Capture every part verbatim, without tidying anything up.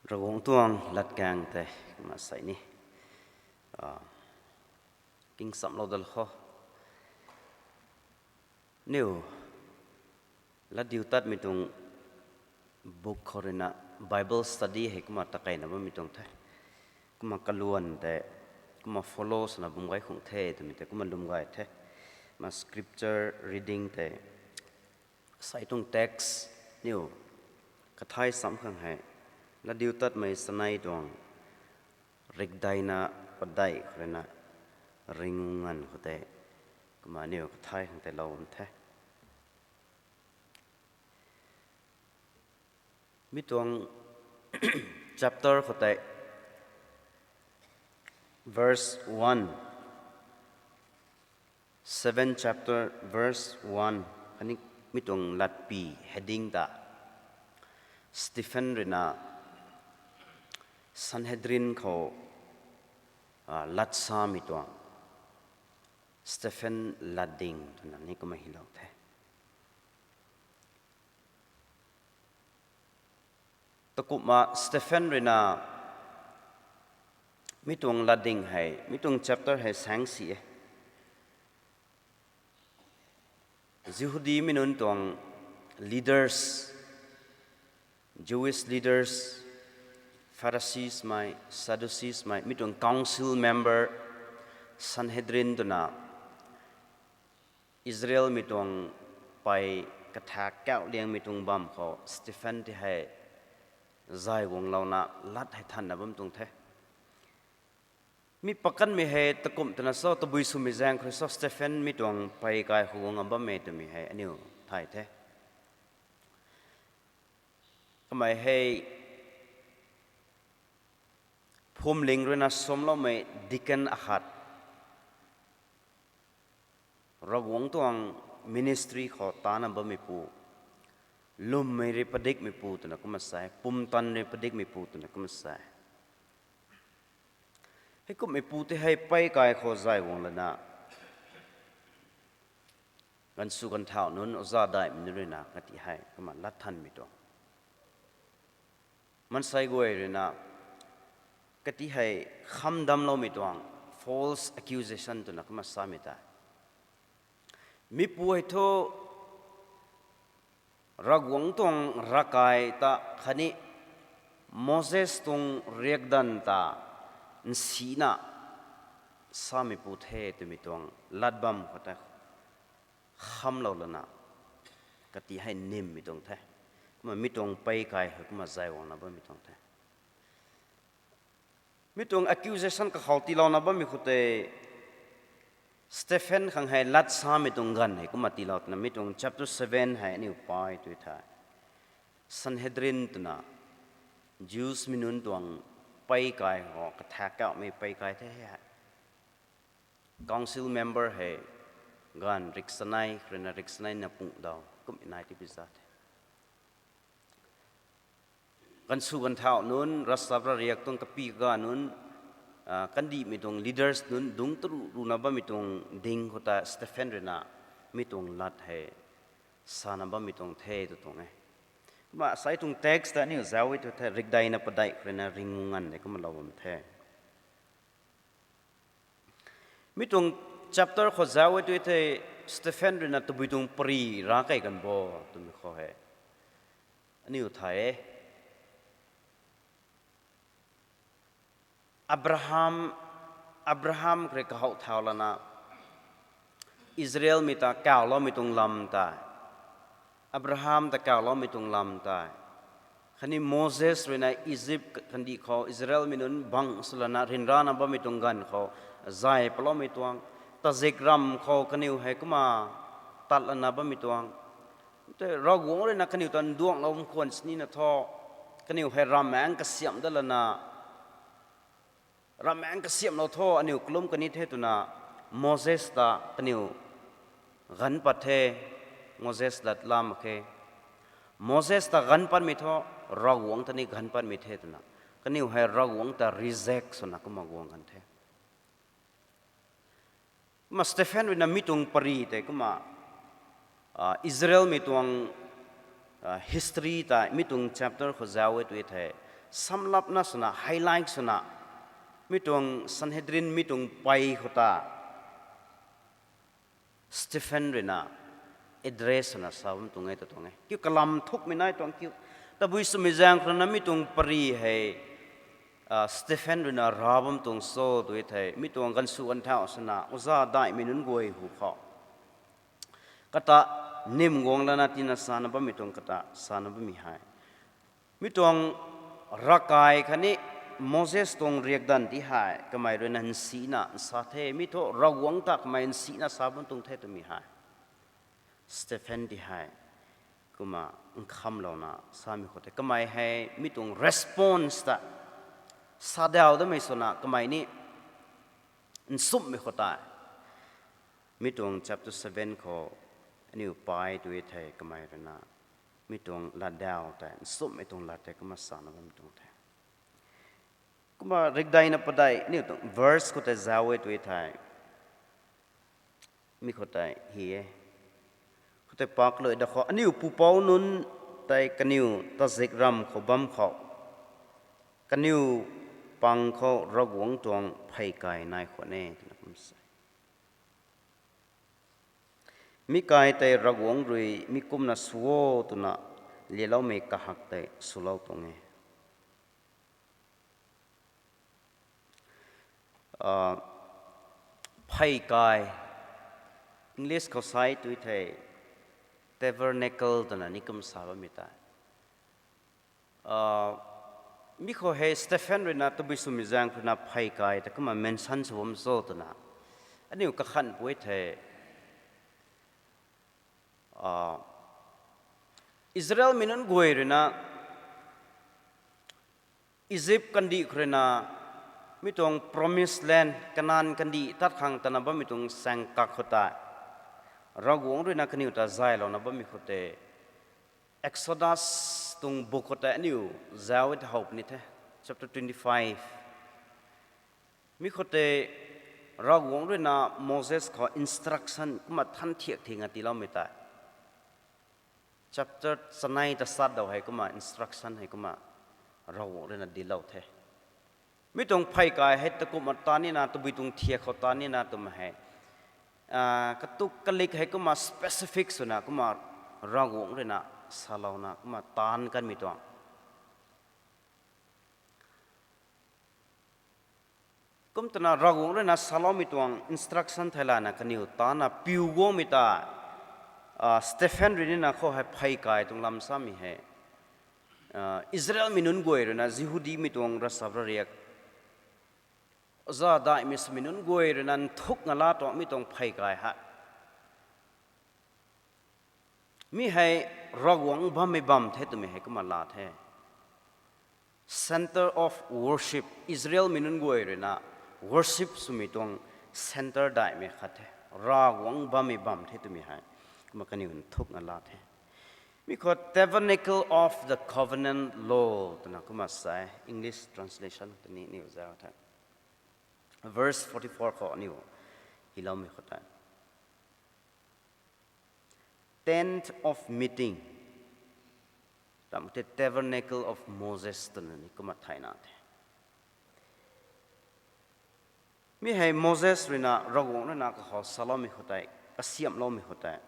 Ravguangc tuang latkaeng tei kumna sei ni, ah, kingchamlou dat khou, aniu latdiutatmei tuang book khou ruina Bible study hei kumna takeina bammei tuang the. Kumna kaluan tei kumna follow swna bam gay khang the twmei tei kumna lwm gay the. Kumna scripture reading tei sei tuang text aniu kathai cham khang hei Latdiutatmei chanei tuang rikdeina padeih khou ruina ringcnganv khou tei kumna aniu kathai khang tei lou bam the. Mi tuang chapter khou tei verse one, seven chapter verse one, khatni mi tuang latpy heading ta Stephen ruina Sanhedrin khou, ah, lat samei tuang, Stephen latding twna ni kumna hylou the. Takumna Stephen ruina mi tuang latding hei, mi tuang chapter hei saengsi e. Jihudimei nunc tuang leaders, Jewish leaders, Pharisees mei, Sadducees mei, mi tuang council member, Sanhedrin twna Israelmei tuang pey kathak kauh liangmei tuang bam khou Stephen tei hei zay guanglouna lat hei thanna bam tuang the. Mi pakanmei hei takumh twna cho, tabui swmei zaeng khou rui cho Stephen mi tuang pey kai khou guang bammei twmei hei aniu thay the. Kamei hei phwamling ruina samloumei deacon akhat, Ravguangc tuang ministry khou tana bammeipu, lwmmei rui padikmeipu twna kumna sa e, pumtan rui padikmeipu twna kumna sa e. Heikumhmeipu tei hei pey kai khou zay guang lana, ganvsw ganvthauh nunc, oza daihmei nunc ruina kati hei kumna lat thanmei tuang, maansei guay ruina kati hei kham damloumei tuang, false accusation twna kumna samei tei, mipu hei thu Ravguangc tuang ravkai ta khatni Moses tuang riakdanv ta nsina sameipu the twmei tuang lat bam khou tei khamlou lana kati hei nymmei tuang the. Kumna mi tuang pey kai hei kumna zay guangna bammei tuang the. Mi tuang accusation kakhou tiilouna bammei khou tei Stephen khang hei lat samei tuang ganv hei kumna tiilou twna mi tuang chapter seven hei aniu pey tu the. Sanhedrin twna Jews mei nunc tuang pey kai khou, kathak kauhmei pey kai the hei, council member hei ganv rikchanei khou ruina rikchanei na pungh dau kumhmei nai tipui za the. Ganvsw ganvthauh nunc, ravchap ravriak tuang kapy kaganv nunc, ah, kandihmei tuang leaders nunc dungc taruh ruhna bammei tuang ding khou ta Stephen ruina mi tuang lat hei sana bammei tuang the tw tuang e. Kumna sei tuang text ta aniu zauc e tu the, rikdeina padeih khou ruina ringcnganv de kumna lou bam the. Mi tuang chapter khou zauc e tu the, Stephen ruina tabui tuang pary ra kei kan bo twmei khou hei aniu thay e. Abraham, Abraham khou rui kahouh thau lana Israelmei ta kawloumei tuang lam tei, Abraham ta kawloumei tuang lam tei, khatni Moses ruina Egypt kandih khou Israelmei nunc bang swlana ryanrana bammei tuang ganv khou zay patloumei tuang, tazak ramv khou kaniw hei kumna tat lana bammei tuang, tei Ravguangc ruina kaniw ta nduanghlou bam khwan sinina thu, kaniw hei ravmaengc kasiamh dat lana, ravmaengc kasiamhlou thu aniu kalum kan the twna Moses ta kaniw ganv pat the, Moses lat la mak khe. Moses ta ganv patmei thu, Ravguangc ta ni ganv patmei the twna kaniw hei Ravguangc ta reject swna kumna guang kan the. Kumna Stephen ruina mi tuang pary tei kumna, ah, Israelmei tuang, ah, history tei mi tuang chapter khou zauc e tu thei, samlapna swna, highlight swna, mi tuang Sanhedrin mi tuang pey khou ta Stephen ruina address swna sa bam tuang e ta tuang e. Kiu kalam thukmei nai tuang kiu. Tabui swmei zaeng khou rui na mi tuang pary hei, Stephen ruina ra bam tuang cho tw thei, mi tuang ganvsu ganvthau swna oza daihmei nunc guay hu khou kata nim guang lana tina sana bammei tuang kata sana bammei hei, mi tuang ravkai khatni Moses tuang riakdanv ti hei kamei ruina nsina nsa the, mi thu Ravguangc ta kamei nsina sa bam tuang the twmei hei Stephen ti hei kumna nkhamlouna samei khou tei kamei hei mi tuang response ta sadau damei swna kamei ni nsumhmei khou tei mi tuang chapter seven khou aniu pey tw thei kamei ruina mi tuang latdau tei nsumhmei tuang lat tei kumna sana bam tuang the. Kumna rikdeina padeih aniu tuang verse khou tei zauc e tw thei, mi khou tei hi e. Khou tei pak lui da khou, aniu pupouc nunc tei kaniw tazikramv khou bam khou, kaniw pang khou Ravguangc tuang pheykai nai khwan e twna kum sa. Mi kai tei Ravguangc rui mi kumna sw o twna lialoumei kahak tei swlou tuang e. Pheykai, English khou sa e tw thei, tabernacle twna ni kum sa bammei tei, mi khou hei Stephen ruina tabui swmei zaeng khou ruina pheykai ta kumna mention sw bam cho twna aniu kakhan pui the. Israelmei nunc guay ruina Egypt kandih khou ruina mi tuang promised land, Kanan kandih tat khang tana bammei tuang saeng kak khou tei Ravguangc ruina kaniw ta zaylouna bammei khou tei Exodus tuang book khou tei aniu zauc e ta how puni the, chapter twenty-five. Mi khou tei Ravguangc ruina Moses khou instruction kumna than thiak thing a tiiloumei tei chapter chanei ta sat dau hei kumna instruction hei kumna Ravguangc ruina dinclou the. Mi tuang pheykai hei takumhna taan nina, tabui tuang thiak khou taan nina twmei hei katuk kalik hei kumna specific swna kumna Ravguangc ruina salouna kumna taan kanmei tuang. Kum twna Ravguangc ruina saloumei tuang instruction theilayna kaniw taanna piu guangmei ta Stephen rui nina khou hei pheykai tuang lam samei hei Israelmei nunc guay ruina Jihudimei tuang ravsap rariak, oza daihmei swmei nunc guay ruina nthuk nga laa tuang mi tuang pheykai hei mi hei Ravguangc bammei bam the twmei hei kumna laa the. Centre of worship, Israelmei nunc guay ruina worship swmei tuang centre daihmei khat the. Ravguangc bammei bam the twmei hei kumna kaniw nthuk nga laa the. Mi khou tabernacle of the covenant law twna kumna sa e, English translation tei ni aniw zauc the. Verse forty-four khou aniw hyloumei khou tei tent of meeting, ramh tei tabernacle of Moses twna ni kumna thayna the. Mi hei Moses ruina Ravguangc ruina kakhou saloumei khou tei, kasiamhloumei khou tei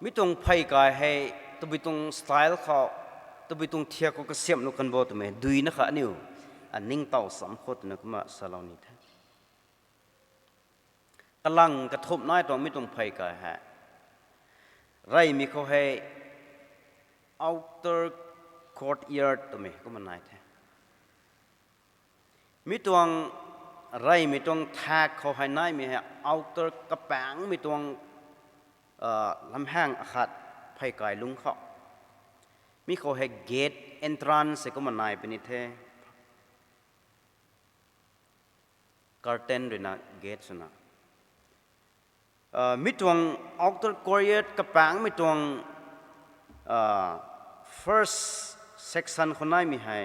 mi tuang pheykai hei tabui tuang style khou, tabui tuang thiak khou kasiamhlou kan bo twmei duina kha aniu ningtow cham khou twna kumna salou ni the. Kalang kathumh nai tuang mi tuang pheykai hei reymei khou hei outer courtyard twmei kumna nai the. Mi tuang reymei tuang thak khou hei naimei hei outer kapaengmei tuang lamhaeng akhat pheykai lungc khou. Mi khou hei gate entrance hei kumna nai puni the. Curtain ruina gate swna mi tuang outer courtyard kapaengmei tuang first section khou naimei hei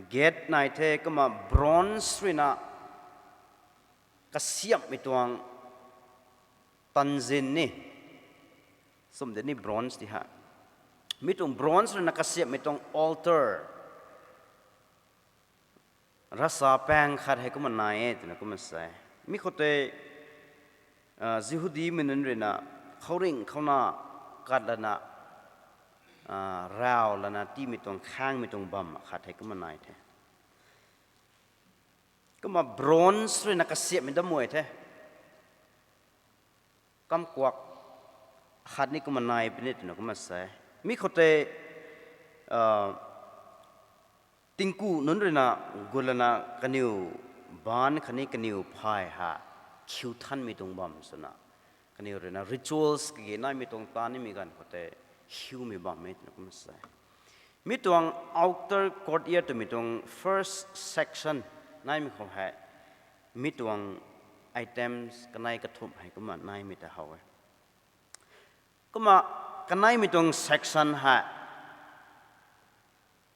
gate nai the, kumna bronze ruina kasiamhmei tuang tanzin ni, sum de ni bronze ti hei Mi tuang bronze ruina kasiamhmei tuang altar, ravsapaeng khat hei kumna nai e twna kumna sa e. Mi khou tei Jihudimei nunc ruina khouringh khouna kat lana, raw lana tiimei tuang khaengmei tuang bam khat hei kumna nai the. Kumna bronze ruina kasiamhmei dam e the. Kamkuak khat ni kumna nai puni twna kumna sa e. Mi khou tei tingku nunc ruina gut lana kaniw baanc khatni kaniw phay ha khiu thanmei tuang bam swna, kaniw ruina rituals kage naimei tuang taan nimei ganv khou tei hiumei bam e twna kumna sa e. Mi tuang outer courtyard twmei tuang first section naimei khou hei mi tuang items kanei kathumh hei kumna naimei ta how e. Kumna kaneimei tuang section hei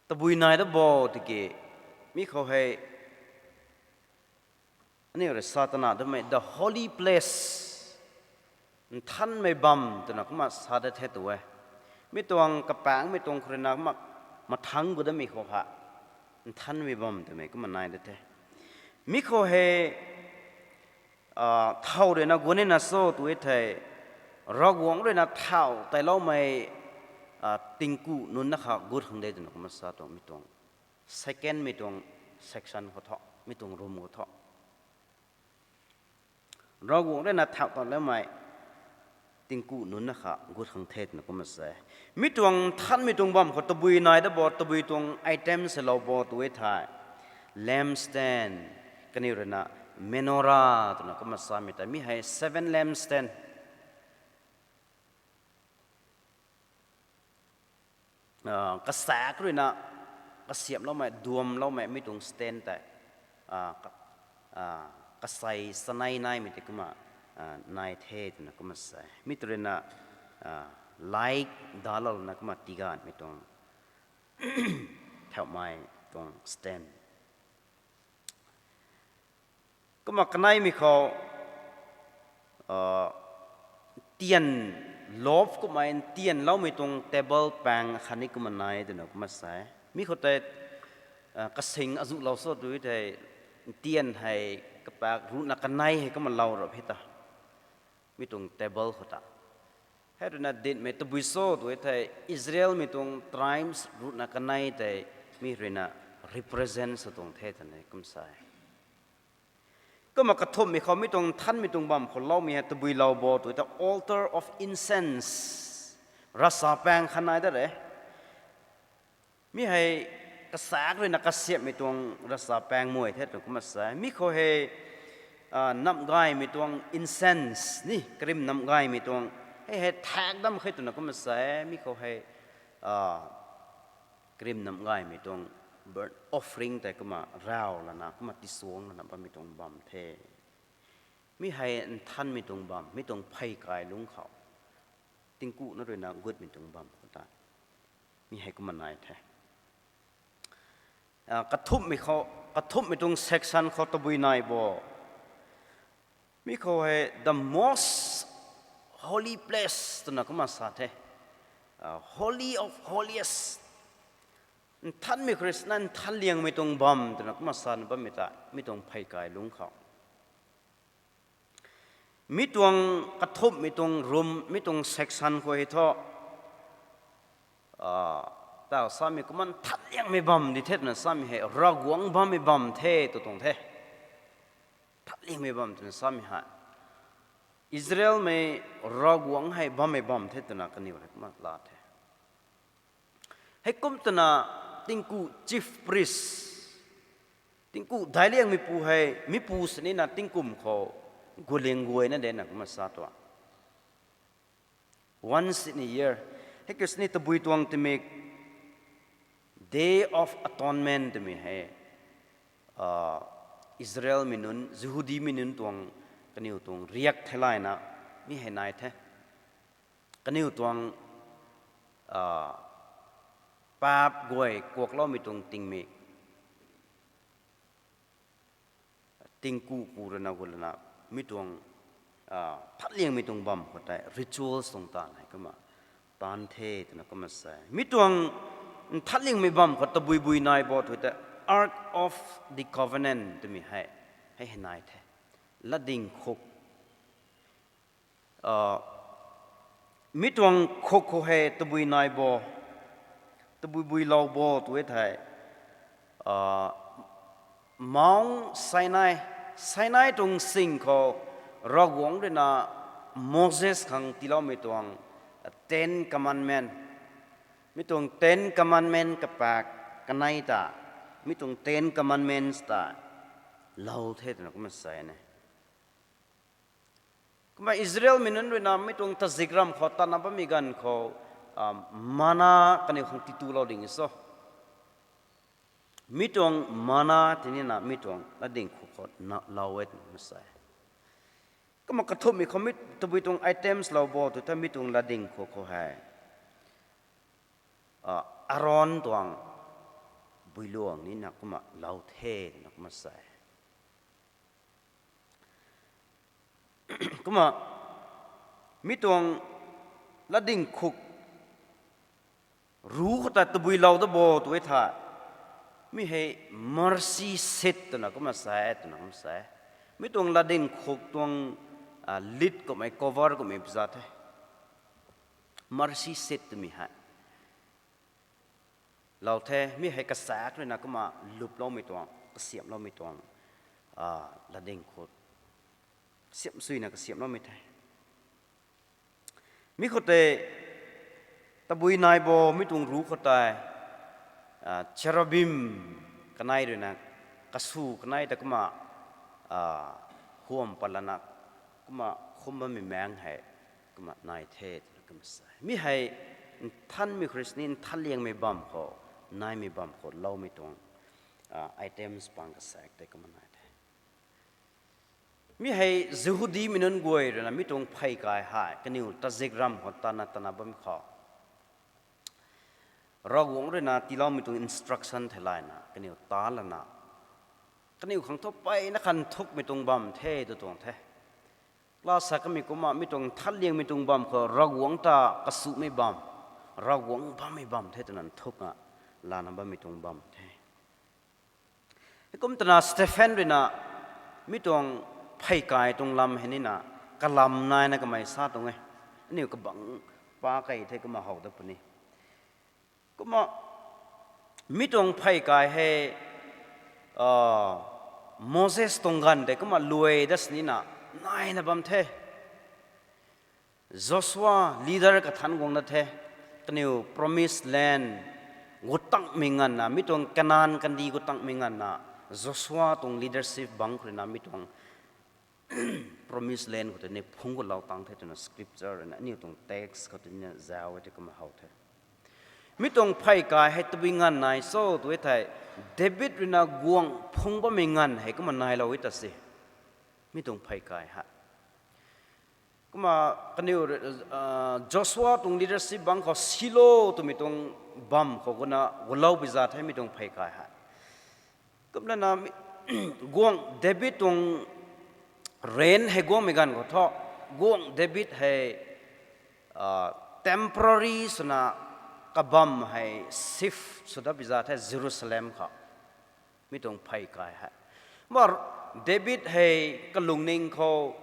tabui nai da bo tiki, mi khou hei aniu rui sa tana damei the holy place, nthanmei bam twna kumna sa da the tu e. Mi tuang kapaengmei tuang khou ruina kumna mathangc gu damei khou ha nthanmei bam twmei kumna nai da the. Mi khou hei thau ruina gut nina cho tu e thei, Ravguangc ruina thau tailoumei tingku nunc na kha gut khang de twna kumna sa tuang mi tuang secondmei tuang section khou tho, mi tuang room khou tho. Ravguangc ruina thau tailoumei tingku nunc na kha gut khang the twna kumna sa e. Mi tuang nthanmei tuang bam khou tabui nai da bo, tabui tuang items lou bo tu e thei, lampstand, kaniw ruina menorah twna kumna samei ta, mi hei seven lampstand kasak ruina kasiamhloumei, duamloumei mi tuang stand tei kasei chanei naimei tei kumna nai the twna kumna sa e. Mi tu ruina light dalouna kumna tiganmei tuang thauhmei tuang stand. Kumna kaneimei khou tian, loaf kummei ntianloumei tuang table paeng khatni kumna nai twna kumna sa e. Mi khou tei kasing azuhlou cho tu e thei, ntian hei kapak ruhna kanei hei kumna lou rap e ta. Mi tuang table khou ta hei ruina dinmei tabui cho tu e thei, Israelmei tuang tribes ruhna kanei tei mi ruina represent sw tuang the twna kumna sa e. Kumna kathumhmei khou mi tuang nthanmei tuang bam khou loumei hei tabui lou bo tu e thei altar of incense, ravsapaeng khat nai da re. Mi hei kasak ruina kasiamhmei tuang ravsapaeng mei the twna kumna sa e. Mi khou hei namgaymei tuang incense ni, karim namgaymei tuang, hei hei thak dam khe twna kumna sa e. Mi khou hei karim namgaymei tuang burnt offering tei kumna raw lana kumna tisuang lana bammei tuang bam the. Mi hei nthanmei tuang bam, mi tuang pheykai lungc khou tingku na ruina gutmei tuang bam khou ta mi hei kumna nai the. Kathumhmei tuang section khou tabui nai bo, mi khou hei the most holy place twna kumna sa the. Holy of holiest, nthanmei khou rui sana nthanliangmei tuang bam twna kumna sana bammei ta mi tuang pheykai lungc khou. Mi tuang kathumhmei tuang room, mi tuang section khou hei thu tau samei kumna nthanliangmei bam di the twna samei hei Ravguangc bammei bam the tw tuang the. Nthanliangmei bam twna samei hei Israelmei Ravguangc hei bammei bam the twna kaniw hei kumna la the. Heikum twna tingku chief priest, tingku daic liangmeipu hei mipu sinina tingkum khou guliang guayna dena kumna sa tua. Once in a year, hei kiu sini tabui tuang timik, Day of Atonement twmei hei Israelmei nunc, Jihudimei nunc tuang kaniw tuang riak theilayna mi hei nai the. Kaniw tuang paap guay kuakloumei tuang tingmik, tingku ku ruina gulana mi tuang nthanliangmei tuang bam khou tei rituals tuang taanv hei kumna taanv the twna kumna sa e. Mi tuang nthanlingmei bam khou tabui bui nai bo tw tei Ark of the Covenant twmei hei, hei hei nai the. Latding khuk. Mi tuang khuk khou hei tabui nai bo, tabui bui lou bo tw e thei, Mount Sinai, Sinai tuang sing khou Ravguangc ruina Moses khang tiiloumei tuang Ten Commandment, mi tuang Ten Commandment kapak kanei ta, mi tuang Ten Commandments ta lou the twna kumna sa e. Kumna Israelmei nunc ruina mi tuang tazikramv khou tatna bammei ganv khou, mana kaniw khang tiitulou ding e so. Mi tuang mana tinina mi tuang latding khuk khou lou e twna kumna sa e. Kumna kathumhmei khou mi tabui tuang items lou bo tw tei mi tuang latding khuk khou hei Aaron tuang builuang nina kumna lou the twna kumna sa e. Kumna mi tuang latding khuk ru khou ta tabui lou da bo tw e thei, mi hei mercy seat twna kumna sa e, twna kumna sa e. Mi tuang latding khuk tuang lid kummei, cover kummei pza the. Mercy seat twmei hei lou the, mi hei kasak ruina kumna luploumei tuang, kasiamhloumei tuang, latding khuk, kasiamh suina kasiamhloumei the. Mi khou tei tabui nai bo mi tuang ru khou tei, cherubim kanei ruina, kasu kanei ta kumna huam patlana, kumna khum bammei maengc hei kumna nai the twna kumna sa e. Mi hei nthanmei khou rui sini nthanliangmei bam khou, naimei bam khou loumei tuang items pang kasak tei kumna nai the. Mi hei Jihudimei nunc guay ruina mi tuang pheykai hei kaniw tazikramv khou tatna tatna bam khou Ravguangc ruina tiiloumei tuang instruction thei layna kaniw ta lana, kaniw khang thu mpeyna kha nthukmei tuang bam the tw tuang the. Class sa kamei kumna mi tuang nthanliangmei tuang bam khou Ravguangc ta kasumei bam, Ravguangc bammei bam the twna nthukna lana bammei tuang bam the. Heikum twna Stephen ruina mi tuang pheykai tuang lam hei nina kalam naina kamei sa tuang e. Aniu kabangc pa key the kumna how dat puni. Kumna mi tuang pheykai hei Moses tuang ganv tei kumna luai dat sinina naina bam the. Joshua leader kathanc guang dat the. Kaniw promised land gu tangmei nganvna, mi tuang Kanan kandih gu tangmei nganvna, Joshua tuang leadership bangc khou ruina mi tuang promised land khou tei ni phungc gulou tang the twna scripture ruina aniu tuang text khou tei ni zauc e tei kumna how the. Mi tuang pheykai hei tabui nganv nai cho tw e thei, David ruina guangc phungc bammei nganv hei kumna nailou e ta se. Mi tuang pheykai hei kumna kaniw, Joshua tuang leadership bangc khou Shilo twmei tuang bam khou guna gulou bi za the mi tuang pheykai hei. Kumlana guangc David tuang reign hei guangmei ganv khou thu, guangc David hei temporary swna kabam hei shift sw dat bi za the Jerusalem khou. Mi tuang pheykai hei. Kumna David hei kalungning khou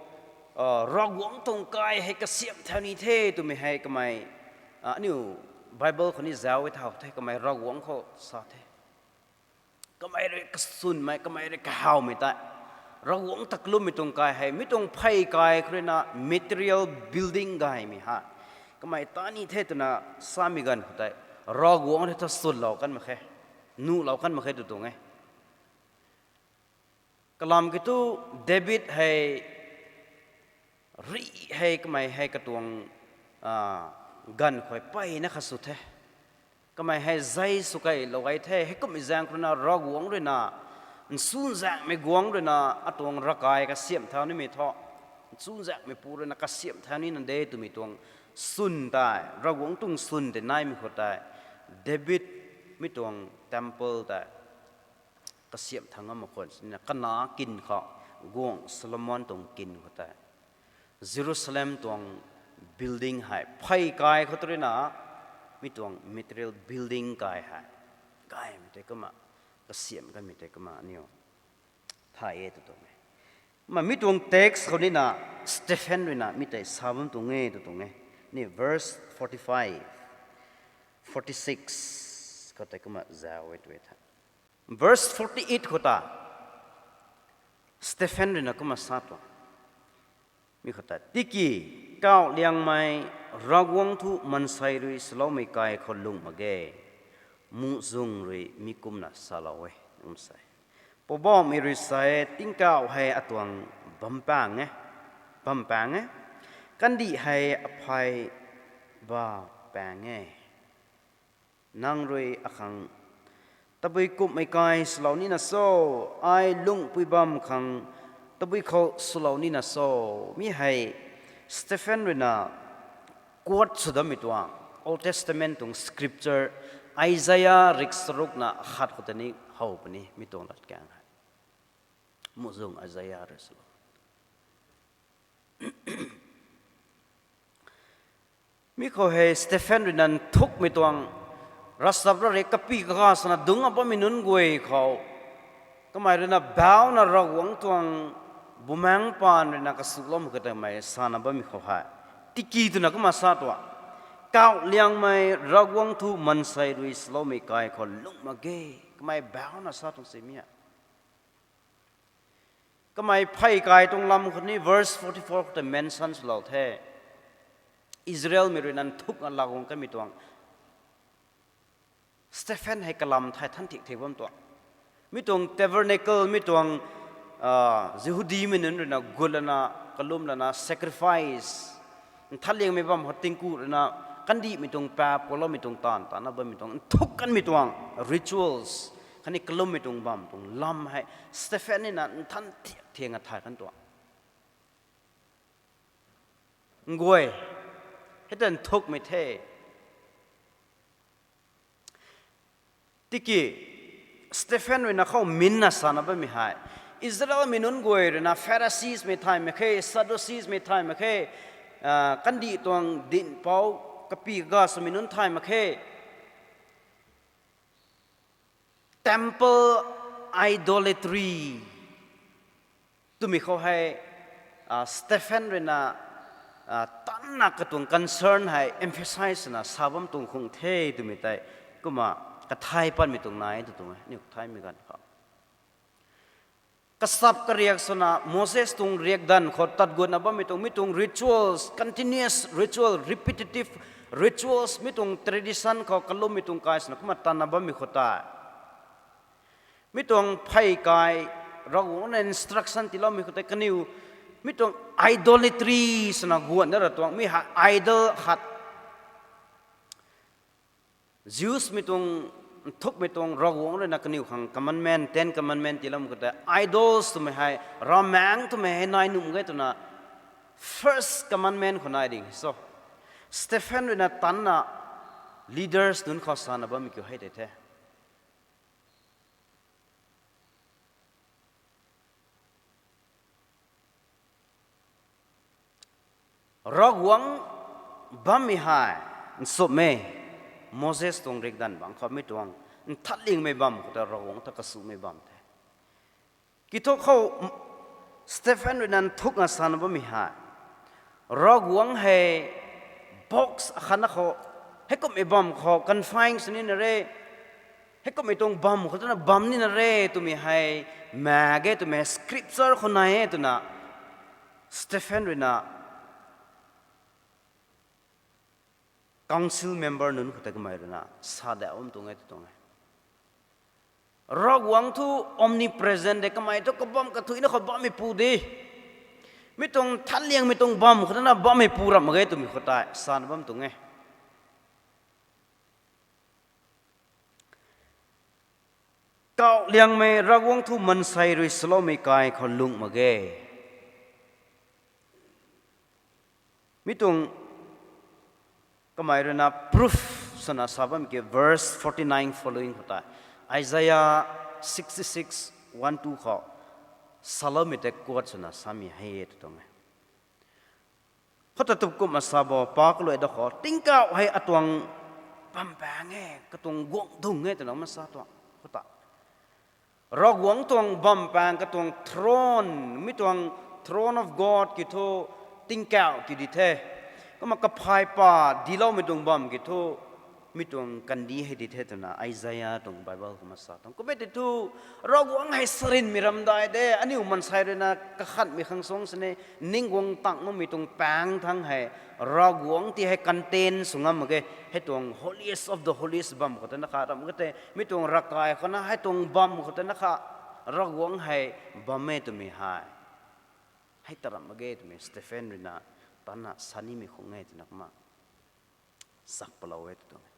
Ravguangc tuang kai hei kasiamh thau ni the twmei hei kamei, aniu Bible khou ni zauc e thau the kamei Ravguangc khou sa the. Kamei rui kasunmei, kamei rui kahawmei tei Ravguangc ta kalummei tuang kai hei, mi tuang pheykai khou ruina material building gaymei hei kamei ta ni the twna samei ganv khou tei Ravguangc rui thu sunlou kan mak khe, nuhlou kan mak khe tw tuang e. Kalam kiu thu David hei rih hei kamei hei katuang ganv khou mpeyna kha sw the. Kamei hei zei sw keylou gay the, heikummei zaeng khou ruina Ravguangc ruina, nsunzaenghmei guangc ruina atuang ravkai kasiamh thau nimei thu, nsunzaenghmei pu ruina kasiamh thau nina de twmei tuang swn tei, Ravguangc tuang swn tei naimei khou tei, David mi tuang temple tei kasiamh thau ngam mak khwan sina kana kin khou, guangc Solomon tuang kin khou tei, Jerusalem tuang building hei phey kai khou tu ruina, mi tuang material building kai hei, gaymei tei kumna, kasiamh kanmei tei kumna aniu thay e tw tuang e. Kumna mi tuang text khou nina, Stephen ruina mi tei sa bam tuang e tw tuang e. Ni verse forty-five, forty-six khou tei kumna zauc e tw e the. Verse forty-eight khou ta, Stephen ruina kumna sa tuang. Mi khou ta, tiki, kauh liangmei, Ravguangc thu mansei rui swloumei kai khou lung mak ge, muhzwng rui mi kumna salou e, kum sei. Poubauhmei rui sa e, tingkauh hei atuang bam paeng e, bam paeng e, kandih hei aphey ba paeng e. Nang rui akhang tabui kumhmei kai swlou nina cho, ai lungpui bam khang tabui khou swlou nina cho. Mi hei Stephen ruina quote sw dammei tuang, Old Testament tuang scripture, Isaiah rik charukna khat khou ta ni how puni mi tuang latkaeng hei. Muhzwng Isaiah rui swlou. Mi khou hei Stephen ruina nthukmei tuang, ravchap ra rui kapi kaga swna dungc a bammei nunc guay khou, kamei ruina bauna Ravguangc tuang bumaengc paan ruina kasuloumei khou tei kamei sana bammei khou hei, tiki twna kumna sa tuang, kauh liangmei, Ravguangc thu mansei rui swloumei kai khou lung mak ge, kamei bauna sa tuang si mi a. Kamei phey kai tuang lam khou ni verse forty-four khou tei mention swlou the. Israelmei ruina nthukna laguang kanmei tuang, Stephen hei kalam thay than thik thik bam tuang. Mi tuang tabernacle, mi tuang, Jihudimei nunc ruina gut lana, kalum lana, sacrifice, nthanliangmei bam khou tingku ruina, kandihmei tuang paap, kaloumei tuang taanv, taanna bammei tuang, nthuk kanmei tuang rituals, khatni kalummei tuang bam tuang lam hei Stephen nina nthan thiak thiakna thay kan tuang. Nguay, hei ta nthukmei the. Tiki, Stephen ruina khou minna sana bammei hei, Israelmei nunc guay ruina Phariseesmei thay mak khe, Sadduceesmei thay mak khe, kandih tuang dinhpouc kapi kaga swmei nunc thay mak khe. Temple idolatry twmei khou hei, Stephen ruina tanna katuang concern hei emphasize swna sa bam tuang khung the twmei tei, kumna kathay patmei tuang nai tw tuang e, aniu kathaymei ganv khou. Kasap kariak swna Moses tuang riakdanv khou tat gutna bammei tuang, mi tuang rituals, continuous ritual, repetitive rituals, mi tuang tradition khou kalummei tuang kai swna kumna tanna bammei khou tei, mi tuang phey kai, Ravguangc na instruction tiiloumei khou tei kaniw, mi tuang idolatry swna guanna ra tuang, mi hei idol khat Jewsmei tuang, nthukmei tuang Ravguangc ruina kaniw khang commandment, Ten Commandment tiiloumei khou tei idols twmei hei, ravmaengc twmei hei nai nuh mak ge twna first commandment khou nai ding so. Stephen ruina tanna leaders nunc khou sana bammei kiu hei tei the. Ravguangc bammei hei nchumhmei, Moses tuang riakdanv bang khou mi tuang nthanlingmei bam khou ta Ravguangc ta kasumei bam the. Kiu thu khou Stephen ruina nthukna sana bammei hei, Ravguangc hei box akhatna khou, heikumhmei bam khou confine sw nina re, heikumhmei tuang bam khou twna bam nina re twmei hei, mak ge twmei scripture khou nai e twna Stephen ruina council member nunc khou tei kamei ruina sa da bam tuang e tw tuang e. Ravguangc thu omnipresent de, kamei thu kabam kathuina khou bammeipu de. Mi tuang nthanliangmei tuang bam khou twna bammeipu ramh mak ge twmei khou tei sana bam tuang e. Kauh liangmei Ravguangc thu mansei rui swloumei kai khou lung mak ge. Mi tuang kamei ruina proof swna sa bam ki verse forty-nine following khou tei, Isaiah sixty-six one two khou saloumei tei quote swna samei hei e tw tuang e. Khou ta tup kumna sa bo, pa kaluai da khou, tingkauh hei atuang bam paeng e, katuang guangcdic e twna kumna sa tuang. Khou ta Ravguangc tuang bam paeng, katuang throne, mi tuang throne of God kiu thu tingkauh kiu di the. Kumna kaphay pa diloumei tuang bam kiu thu mi tuang kandih hei di the twna Isaiah tuang Bible kumna sa tuang. Kum e tei thu, Ravguangc hei sarinmei ramdai de, aniu maansei ruina kakhanhmei khang suang sini, ning guang tang makmei tuang paeng thangc hei, Ravguangc ti hei contain sw ngam mak ge. Hei tuang holiest of the holiest bam khou tei na kha ram ka tei, mi tuang ravkai khou na hei tuang bam khou tei na kha, Ravguangc hei bam e twmei hei, hei ta ram mak ge twmei Stephen ruina tanna sa nimei khang e twna kumna sak palou e tw tuang e.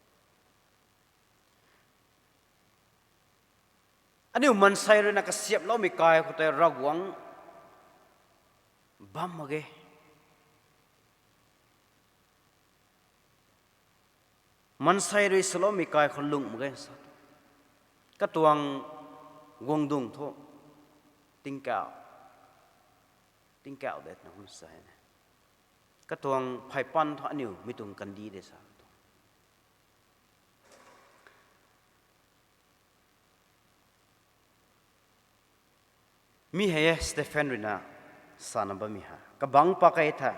Aniu maansei ruina kasiamhloumei kai khou tei Ravguangc bam mak ge. Maansei rui swloumei kai khou lung mak ge sa. Katuang guangcdic thu tingkauh, tingkauh de twna kumna sa e. Katuang phaypan thu aniu mi tuang kandih de sa tuang. Mi hei e Stephen ruina sana bammei hei. Kabangc pak e the.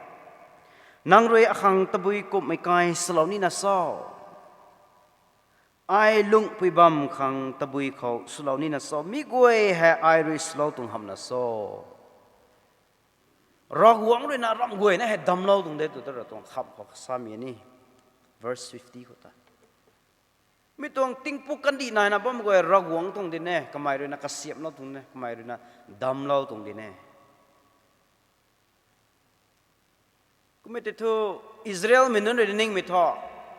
Nang rui akhang tabui kumhmei kai swlou nina cho? Ai lungpui bam khang tabui khou swlou nina cho? Mi guay hei ai rui swlou tuang hamhna cho? Ravguangc ruina ramh guayna hei damclou tuang de tw ta ra tuang kham khou samei ni. Verse fifty khou ta. Mi tuang tingpuk kandih naina bam guay Ravguangc tuang di ne, kamei ruina kasiamhlou tuang ne, kamei ruina damclou tuang di ne. Kum e tei thu, Israelmei nunc rui ningmei thu,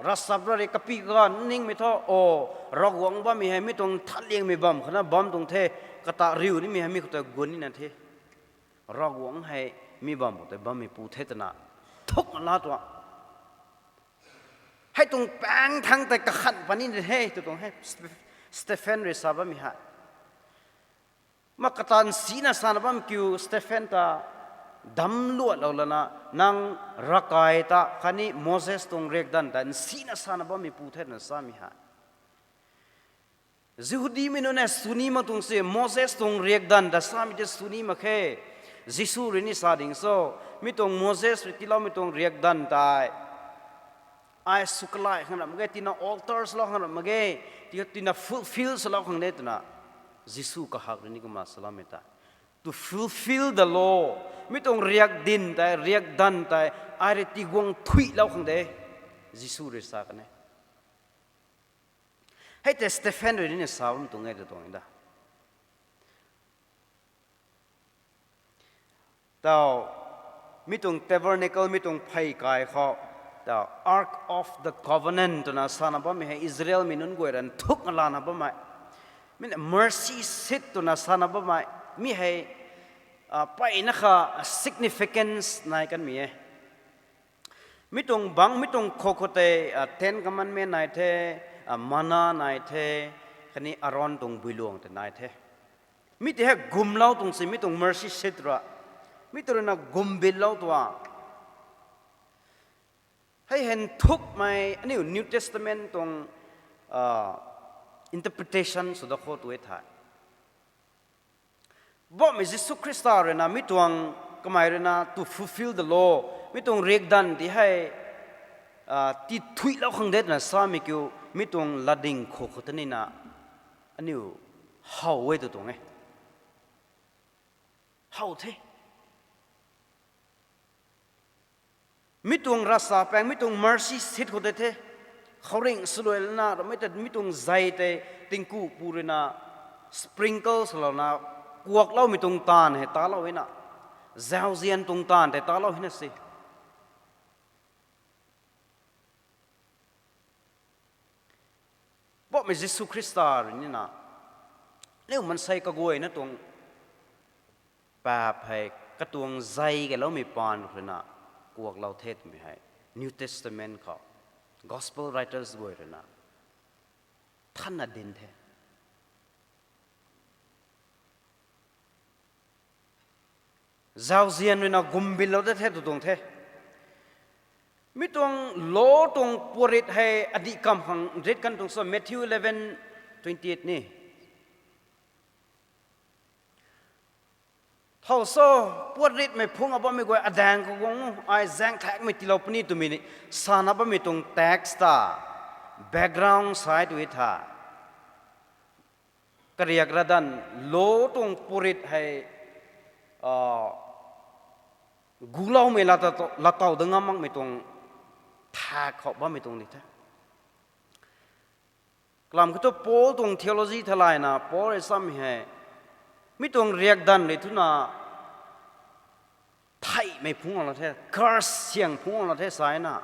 ravchap rui kapy ganv ningmei thu, o, Ravguangc bammei hei mi tuang nthanliangmei bam khou na bam tuang the, kata riu nimei hei mi khou tei guang nina the. Ravguangc hei mi bam khou tei bammeipu the twna thukna laa tuang. Hei tuang paeng thangc tei kakhan puni de he tw tuang he, Steph-, Stephen rui sa bammei hei. Ma kata nsina sana bam kiu Stephen ta damluatlou lana, nang ravkai ta khatni Moses tuang riakdanv ta nsina sana bammeipu the twna samei hei. Jihudimei nunc e sw ni mak tuang se, Moses tuang riakdanv ta samei tei sw ni mak khe. Jisu rui ni sa ding cho, mi tuang Moses rui tiiloumei tuang riakdanv tei ai sw kalai khang ram mak ge, tina altar swlou khang ram mak ge, ti, tina fulfill swlou khang de twna Jisu kahak rui ni kumna saloumei ta. To fulfill the law, mi tuang riakdanv tei, riakdanv tei ai rui tiguang thuilou khang de, Jisu rui sa kan e. Hei tei Stephen rui ni sa bam tuang e tw tuang da. Tau, mi tuang tabernacle, mi tuang phey kai khou, tau, Ark of the Covenant twna sana bammei hei Israelmei nunc guay rui nthukna lana bammei. Mi na mercy seat twna sana bammei. Mi hei, ah, peyna kha significance nai kanmei e. Mi tuang bangc, mi tuang khou khou tei, ah, Ten Commandment nai the, ah, manna nai the, khatni Aaron tuang builuang tei nai the. Mi tei hei gumlou tuang se, mi tuang mercy seat ra. Mi tw ruina gumbilou tuang. Hei hei nthukmei aniu New Testament tuang, ah, interpretation sw da khou tu e the. Bammei Jisu Khrista ruina mi tuang, kamei ruina to fulfill the law, mi tuang riakdanv ti hei, ah, tithuilou khang de twna samei kiu, mi tuang latding khou khou ta nina aniu how e tw tuang e. How the. Mi tuang ravchap paeng, mi tuang mercy seat khou tei the. Khouringh swluai lana, ramei tei mi tuang zei tei tingkuhpu ruina sprinkle swlouna, kuakloumei tuang taanv hei talou hina, zauzian tuang taanv tei talou hina se. Bammei Jisu Khrista rui nina, aniu maansei kaguayna tuang paap hei katuang zei kailoumei paan ruina kuaklou the twmei hei New Testament khou Gospel writers guay ruina thanna dinc the. Zauzian ruina gumbilou da the tw tuang the. Mi tuang law tuang puatrit hei adih kam khang rit kan tuang sa Matthew eleven twenty eight ni. Thow so, puatritmei phungc a bammei guay adaeng khou guang o, ai zaengthaekmei tiilou puni twmei ni sana bammei tuang text ta background sai tu tha. Kariak radanv law tuang puatrit hei, a, guloumei lata, latow da ngam makmei tuang thak khou bammei tuang ni the. Kalam khou thu Paul tuang theology thalayna Paul rui samei hei, mi tuang riakdanv rui thuna theihmei phungc la the, curse syang phungc la the sana.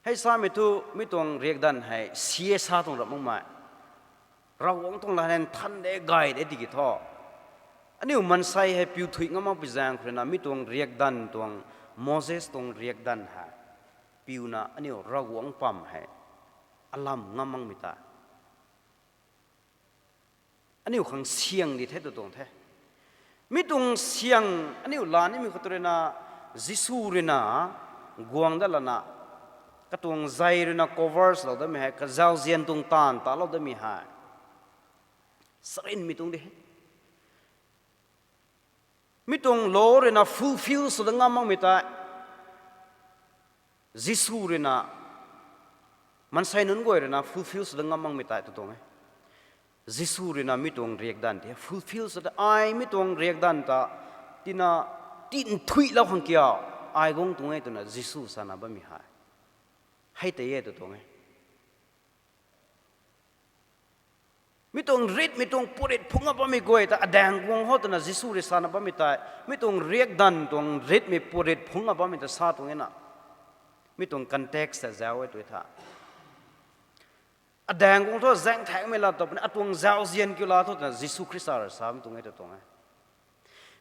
Hei samei thu mi tuang riakdanv hei C S A tuang ram makmei, Ravguangc tuang lat hei nthan de gay de tiki thu, aniu maansei hei piu thuy ngam makpui zaeng khou ruina mi tuang riakdanv tuang, Moses tuang riakdanv hei piuna aniu Ravguangc pam hei alam ngam makmei ta aniu khang syang di the tu tuang the. Mi tuang syang aniu la nimei khou tu ruina, Jisu ruina guang dat lana, katuang zei ruina cover swlou datmei hei, kazauzian tuang taanv talou datmei hei sarinmei tuang di. Mi tuang law ruina fulfill sw da ngam makmei tei, Jisu ruina, maansei nunc guay ruina fulfill sw da ngam makmei tei tu tuang e. Jisu ruina mi tuang riakdanv tei fulfill sw da, ai mi tuang riakdanv ta tina tinthuilou khang kiu, ai guang tuang e twna Jisu sana bammei hei, hei tei e tu tuang e. Mi tuang ritmei tuang puatrit phungc a bammei guay ta adaeng guang ho twna Jisu rui sana bammei tei, mi tuang riakdanv tuang ritmei puatrit phungc a bammei ta sa tuang e na. Mi tuang context ta zauc e tu tha. Adaeng guang thu zaengthaekmei latow puni, atuang zauzian kiu la thu twna Jisu Khrista rui samei tuang e tu tuang e.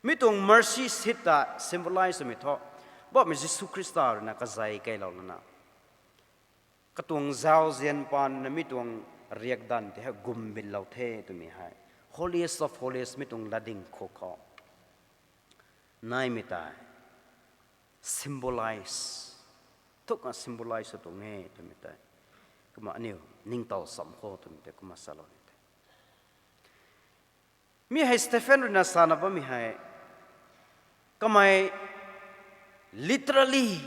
Mi tuang mercy seat ta symbolize swmei thu, bammei Jisu Khrista ruina kazei keylou lana, katuang zauzian paan na mi tuang riakdanv tei hei gumbinlou the twmei hei, Holiest of Holiest mi tuang latdyng khou khou naimei tei symbolize, thukna symbolize sw tuang e twmei tei, kumna aniu ningtow cham kho twmei tei kumna salou ni the. Mi hei Stephen ruina sana bammei hei, kamei literally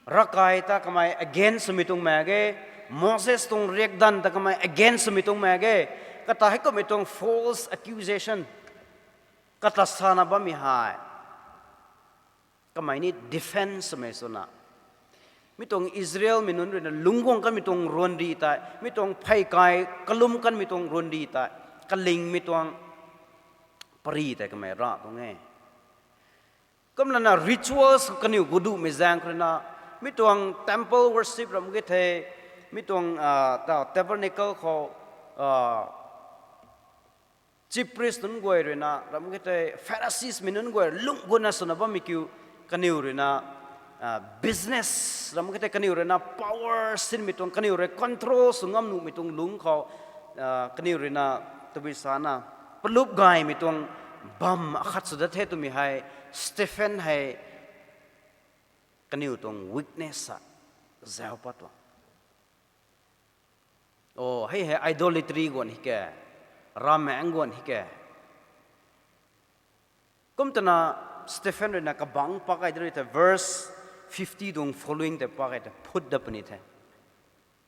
ravkai ta kamei against swmei tuang mak ge, Moses tuang riakdanv ta kamei against swmei tuang mak ge, kata heikumhmei tuang false accusation kata sana bammei hei, kamei ni defense swmei swna, mi tuang Israelmei nunc ruina lungc guang kanmei tuang ruanri tei, mi tuang pheykai kalum kanmei tuang ruanri tei, kalingmei tuang pary tei kamei ra tuang e. Kumlana rituals kaniw guduhmei zaeng khou ruina, mi tuang temple worship ram ge the, mi tuang, a, ta tabernacle khou, a, chief priest nunc guay ruina ram ge the, Phariseesmei nunc guay lungc gutna swna bammei kiu, kaniw ruina, a, business ram ge the, kaniw ruina power sinmei tuang, kaniw rui control sw ngam nuhmei tuang lungc khou, a, kaniw ruina tabui sana palup gaymei tuang bam akhat sw dat the twmei hei, Stephen hei kaniw tuang weakness a zauc pat tuang. O, hei hei idolatry guan hi ke, ravmaengc guan hi ke. Kum twna Stephen ruina kabangc pak kai de rui the, verse fifty tuang following tei pak kai tei phut dat puni the.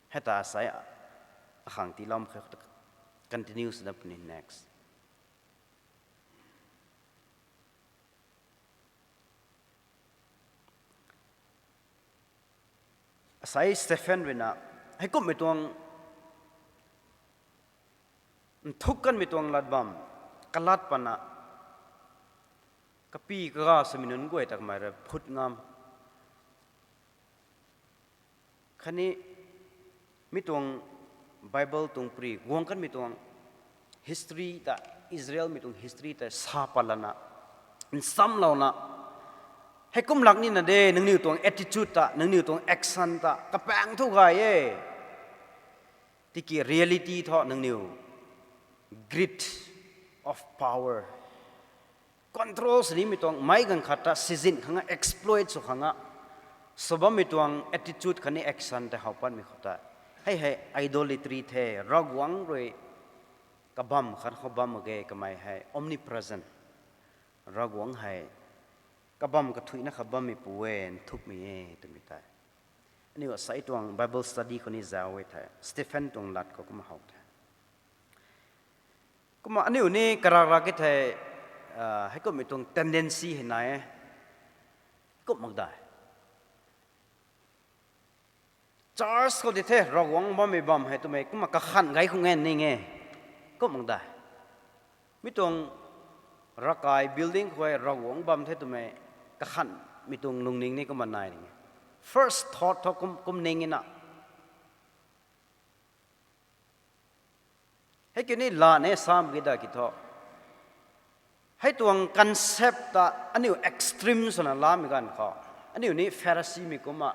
Hei ta sai akhang tiiloumei khe, continue sw dat puni next. Asai Stephen ruina, heikumhmei tuang nthuk kanmei tuang lat bam kalat pana, kapi kaga swmei nunc guay ta kamei rui phut ngam. Khatni mi tuang Bible tuang pary guang kanmei tuang history ta, Israelmei tuang history ta sa pat lana, nsamlouna, heikum lak nina de, nangniw tuang attitude ta, nangniw tuang action ta kapaeng thu gay e. Tiki reality thu nangniw greed of power, control sw nimei tuang meic ganv khat ta sizin khang a exploit sw khang a sw bammei tuang attitude khatni action tei how patmei khou tei, hei hei idolatry the, Ravguangc rui kabamv khat khou bam mak ge, kamei hei omnipresent, Ravguangc hei kabamv kathuicna kha bammeipu e, nthukmei e twmei tei aniu asei tuang Bible study khou ni zauc e thei, Stephen tuang lat khou kumna how the. Kumna aniu ni karak rak e thei, heikumhmei tuang tendency hei nai e. Kum mak dai. Church khou di the, Ravguangc bammei bam hei twmei kumna kakhan gay khou nge ning e. Kum mak dai. Mi tuang ravkai building khou hei Ravguangc bam the twmei kakhanmei tuang lungning ni kumna nai ning e. First thought thu kum, kum ning e na. Hei kiu ni la ne sam ki da ki thu, hei tuang concept ta aniu extreme swna lamei ganv khou, aniu ni Pharisimei kumna,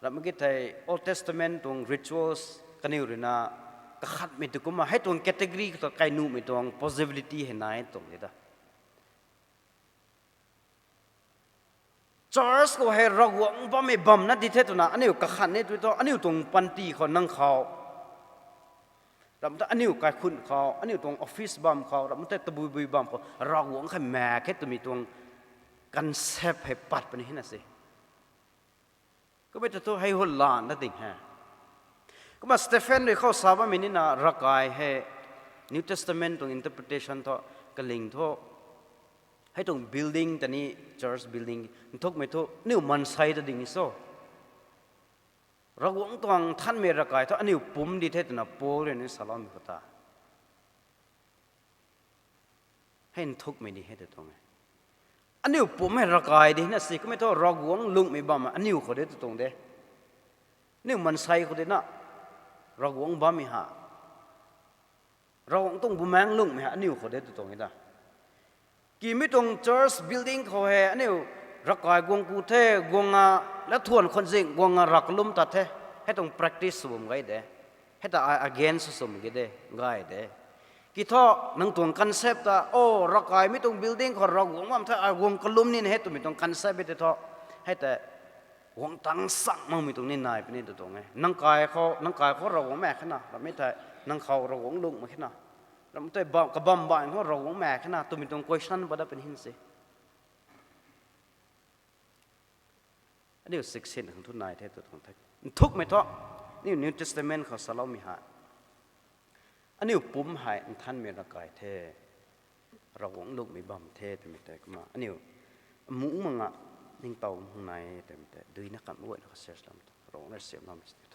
ramh mak ki thei Old Testament tuang rituals kaniw ruina kakhanmei tu kumna hei tuang category khou ta kai nuhmei tuang possibility hei nai tuang di da. Church khou hei Ravguangc bammei bam na di the twna aniu kakhan ni tu thu, aniu tuang panty khou nang khou, ramh ta aniu kaikhun khou, aniu tuang office bam khou, ramh ta tabui bui bam khou Ravguangc kha mak khe twmei tuang concept hei pat puni hei na se. Kummei ta thu hei hu lan na ding he. Kumna Stephen rui khou sa bammei nina ravkai hei New Testament tuang interpretation thu, kaling thu, hei tuang building ta ni, church building, nthukmei thu aniu maansei ta ding e so. Ravguangc tuang nthanmei ravkai thu aniu pumc di the twna Paul rui ni saloumei khou ta, hei nthukmei di he tw tuang e. Aniu pumc hei ravkai di na si, kummei thu Ravguangc lungmei bam aniu khou de tw tuang de. Aniu maansei khou di na, Ravguangc bammei ha, Ravguangc tuang bumaengc lungmei ha aniu khou de tw tuang e da. Kimei tuang church building khou hei aniu ravkai guang ku the, guang a, lathuan khwan zing guang a ravkalum tat the. Hei tuang practice sw bam gay de. Hei ta ai against sw swmei ki de, gay de. Ki thu, nang tuang concept ta, o, ravkai mi tuang building khou Ravguangc bam the, ai guang kalum nina he twmei tuang concept e tei thu, hei tei guang tang sang makmei tuang ni nai puni tw tuang e. Nang kai khou, nang kai khou Ravguangc mak khe na, ramhmei thei, nang khou Ravguangc lung mak khe na, ramh tei kabam baih khou Ravguangc mak khe na twmei tuang question pat dat puni hei se. Aniu siksin khang thu nai the tw tuang the. Nthukmei thu, aniu New Testament khou saloumei hei, aniu pumc hei nthanmei ravkai the, Ravguangc lungmei bam the twmei tei kumna aniu amuh mak nga ningtow hung nai twmei tei duina kamh guayna khou search lam tu Ravguangc rui siamloumei sw di.